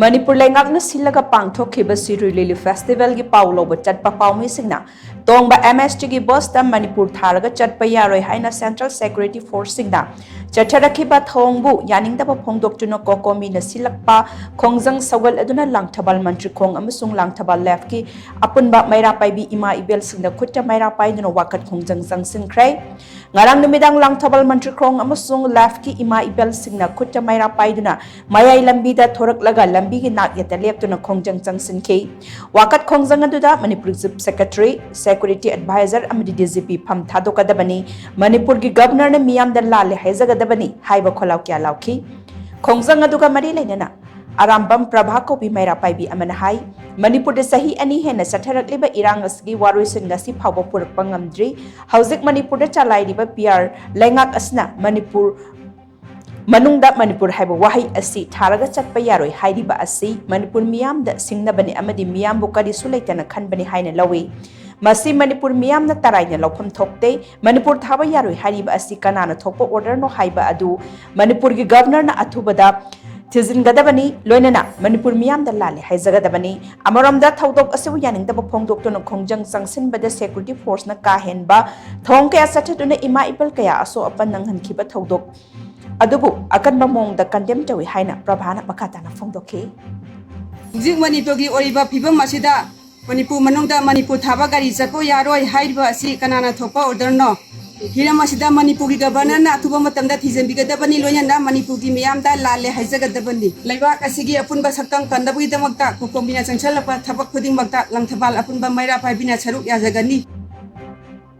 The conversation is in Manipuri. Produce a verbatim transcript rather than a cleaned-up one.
ꯃꯅꯤꯄꯨꯔ ꯂꯩꯉꯥꯛꯅ ꯁꯤꯜꯂꯒ ꯄꯥꯡꯊꯣꯛꯈꯤꯕ ꯁꯤꯔꯨꯏ ꯂꯤꯂꯤ ꯐꯦꯁꯇꯤꯚꯦꯜꯒꯤ ꯄꯥꯎ ꯂꯧꯕ ꯆꯠꯄ ꯄꯥꯎꯃꯤꯁꯤꯡꯅ ꯇꯣꯡꯕ ꯑꯦꯝ ꯑꯦꯁ ꯇꯤꯒꯤ ꯕꯁꯇ ꯃꯅꯤꯄꯨꯔ ꯊꯥꯔꯒ ꯆꯠꯄ ꯌꯥꯔꯣꯏ ꯍꯥꯏꯅ ꯁꯦꯟꯇ꯭ꯔꯦꯜ ꯁꯦꯀ꯭ꯌꯨꯔꯤꯇꯤ ꯐꯣꯔꯁꯁꯤꯡꯅ ꯆꯠꯊꯔꯛꯈꯤꯕ ꯊꯧꯑꯣꯡꯕꯨ ꯌꯥꯅꯤꯡꯗꯕ ꯐꯣꯡꯗꯣꯛꯇꯨꯅ ꯀꯣꯀꯣꯃꯤꯅ ꯁꯤꯜꯂꯛꯄ ꯈꯣꯡꯖꯪ ꯁꯧꯒꯠꯂꯗꯨꯅ ꯂꯥꯡꯊꯕꯥꯜ ꯃꯟꯇ꯭ꯔꯤꯈꯣꯡ ꯑꯃꯁꯨꯡ ꯂꯥꯡꯊꯕꯥꯜ ꯂꯦꯐꯀꯤ ꯑꯄꯨꯟꯕ ꯃꯩꯔꯥ ꯄꯥꯏꯕꯤ ꯏꯃꯥ ꯏꯕꯦꯜꯁꯤꯡꯅ ꯈꯨꯠꯇ ꯃꯩꯔꯥ ꯄꯥꯏꯗꯨꯅ ꯋꯥꯀꯠ ꯈꯣꯡꯖꯪ ꯆꯪꯁꯤꯟꯈ꯭ꯔꯦ꯫ ꯉꯔꯥꯡ ꯅꯨꯃꯤꯗꯥꯡ ꯂꯥꯡꯊꯕꯥꯜ ꯃꯟꯇ꯭ꯔꯤꯈꯣꯡ ꯑꯃꯁꯨꯡ ꯂꯦꯐꯀꯤ ꯏꯃꯥ ꯏꯕꯦꯜꯁꯤꯡꯅ ꯈꯨꯠꯇ ꯃꯩꯔꯥ ꯄꯥꯏꯗꯨꯅ ꯃꯌꯥꯏ ꯂꯝꯕꯤꯗ ꯊꯣꯔꯛꯂꯒ ꯂꯝꯕꯤꯒꯤ ꯅꯥꯛ ꯌꯦꯠꯇ ꯂꯦꯞꯇꯨꯅ ꯈꯣꯡꯖꯪ ꯆꯪꯁꯤꯟꯈꯤ꯫ ꯋꯥꯀꯠ ꯈꯣꯡꯖꯪ ꯑꯗꯨꯗ Manipur chief secretary, security adviser ꯑꯃꯗꯤ ꯗꯤ ꯖꯤ ꯄꯤ ꯐꯝ ꯊꯥꯗꯣꯛꯀꯗꯕꯅꯤ꯫ ꯃꯅꯤꯄꯨꯔꯒꯤ ꯒꯚꯔꯅꯔꯅ ꯃꯤꯌꯥꯝꯗ ꯂꯥꯜꯂꯦ ꯍꯥꯏꯖꯒꯗꯕꯅꯤ ꯍꯥꯏꯕ ꯈꯣꯜꯂꯥꯎ ꯀꯌꯥ ꯂꯥꯎꯈꯤ꯫ ꯈꯣꯡꯖꯪ ꯑꯗꯨꯒ ꯃꯔꯤ ꯂꯩꯅꯅ ꯑꯔꯥꯝꯕꯝ ꯄ꯭ꯔꯚꯥ ꯀꯧꯕꯤ ꯃꯩꯔꯥ ꯄꯥꯏꯕꯤ ꯑꯃꯅ ꯍꯥꯏ, ꯃꯅꯤꯄꯨꯔꯗ ꯆꯍꯤ ꯑꯅꯤ ꯍꯦꯟꯅ ꯆꯠꯊꯔꯛꯂꯤꯕ ꯏꯔꯥꯡ ꯑꯁꯤꯒꯤ ꯋꯥꯔꯣꯏꯁꯤꯟ ꯉꯁꯤ ꯐꯥꯎꯕ ꯄꯨꯔꯛꯄ ꯉꯝꯗ꯭ꯔꯤ꯫ ꯍꯧꯖꯤꯛ ꯃꯅꯤꯄꯨꯔꯗ ꯆꯂꯥꯏꯔꯤꯕ ꯄꯤ ꯑꯥꯔ ꯂꯩꯉꯥꯛ ꯑꯁꯤꯅ ꯃꯅꯤꯄꯨꯔ ꯃꯅꯨꯡꯗ ꯃꯅꯤꯄꯨꯔ ꯍꯥꯏꯕ ꯋꯥꯍꯩ ꯑꯁꯤ ꯊꯥꯔꯒ ꯆꯠꯄ ꯌꯥꯔꯣꯏ ꯍꯥꯏꯔꯤꯕ ꯑꯁꯤ ꯃꯅꯤꯄꯨꯔ ꯃꯤꯌꯥꯝꯗ ꯁꯤꯡꯅꯕꯅꯤ ꯑꯃꯗꯤ ꯃꯤꯌꯥꯝꯕꯨ ꯀꯔꯤꯁꯨ ꯂꯩꯇꯅ ꯈꯟꯕꯅꯤ ꯍꯥꯏꯅ ꯂꯧꯏ꯫ ꯃꯁꯤ ꯃꯅꯤꯄꯨꯔ ꯃꯤꯌꯥꯝꯅ ꯇꯔꯥꯏꯅ ꯂꯧꯐꯝ ꯊꯣꯛꯇꯦ꯫ ꯃꯅꯤꯄꯨꯔ ꯊꯥꯕ ꯌꯥꯔꯣꯏ ꯍꯥꯏꯔꯤꯕ ꯑꯁꯤ ꯀꯅꯥꯅ ꯊꯣꯛꯄ ꯑꯣꯔꯗꯔꯅꯣ ꯍꯥꯏꯕ ꯑꯗꯨ ꯃꯅꯤꯄꯨꯔꯒꯤ ꯒꯚꯔꯅꯔꯅ ꯑꯊꯨꯕꯗ ꯊꯤꯖꯤꯟꯒꯗꯕꯅꯤ, ꯂꯣꯏꯅꯅ ꯃꯅꯤꯄꯨꯔ ꯃꯤꯌꯥꯝꯗ ꯂꯥꯜꯂꯦ ꯍꯥꯏꯖꯒꯗꯕꯅꯤ꯫ ꯑꯃꯔꯣꯝꯗ ꯊꯧꯗꯣꯛ ꯑꯁꯤꯕꯨ ꯌꯥꯅꯤꯡꯗꯕ ꯐꯣꯡꯗꯣꯛꯇꯨꯅ ꯈꯣꯡꯖꯪ ꯆꯪꯁꯤꯟꯕꯗ ꯁꯦꯀ꯭ꯌꯨꯔꯤꯇꯤ ꯐꯣꯔꯁꯅ ꯀꯥ ꯍꯦꯟꯕ ꯊꯧꯑꯣꯡ ꯀꯌꯥ ꯆꯠꯊꯗꯨꯅ ꯏꯃꯥ ꯏꯕꯦꯜ ꯀꯌꯥ ꯑꯁꯣꯛ ꯑꯄꯟ ꯅꯪꯍꯟꯈꯤꯕ ꯊꯧꯗꯣꯛ ꯑꯗꯨꯕꯨ ꯑꯀꯟꯕ ꯃꯑꯣꯡꯗ ꯀꯟꯗꯦꯝ ꯇꯧꯏ ꯍꯥꯏꯅ ꯄ꯭ꯔꯚꯥꯅ ꯃꯈꯥ ꯇꯥꯅ ꯐꯣꯡꯗꯣꯛꯈꯤ꯫ ꯍꯧꯖꯤꯛ ꯃꯅꯤꯄꯨꯔꯒꯤ ꯑꯣꯏꯔꯤꯕ ꯐꯤꯕꯝ ꯑꯁꯤꯗ ꯃꯅꯤꯄꯨꯔ ꯃꯅꯨꯡꯗ ꯃꯅꯤꯄꯨꯔ ꯊꯥꯕ ꯒꯥꯔꯤ ꯆꯠꯄ ꯌꯥꯔꯣꯏ ꯍꯥꯏꯔꯤꯕ ꯑꯁꯤ ꯀꯅꯥꯅ ꯊꯣꯛꯄ ꯑꯣꯔꯗꯔꯅꯣ? ꯍꯤꯔꯝ ꯑꯁꯤꯗ ꯃꯅꯤꯄꯨꯔꯒꯤ ꯒꯕꯔꯅꯔꯅ ꯑꯊꯨꯕ ꯃꯇꯝꯗ ꯊꯤꯖꯤꯟꯕꯤꯒꯗꯕꯅꯤ, ꯂꯣꯏꯅꯅ ꯃꯅꯤꯄꯨꯔꯒꯤ ꯃꯤꯌꯥꯝꯗ ꯂꯥꯜꯂꯦ ꯍꯥꯏꯖꯒꯗꯕꯅꯤ꯫ ꯂꯩꯕꯥꯛ ꯑꯁꯤꯒꯤ ꯑꯄꯨꯟꯕ ꯁꯛꯇꯝ ꯀꯟꯅꯕꯒꯤꯗꯃꯛꯇ ꯀꯣꯀꯣꯃꯤꯅ ꯆꯪꯁꯤꯜꯂꯛꯄ ꯊꯕꯛ ꯈꯨꯗꯤꯡꯃꯛꯇ ꯂꯪꯊꯕꯥꯜ ꯑꯄꯨꯟꯕ ꯃꯩꯔꯥ ꯄꯥꯏꯕꯤꯅ ꯁꯔꯨꯛ ꯌꯥꯖꯒꯅꯤ꯫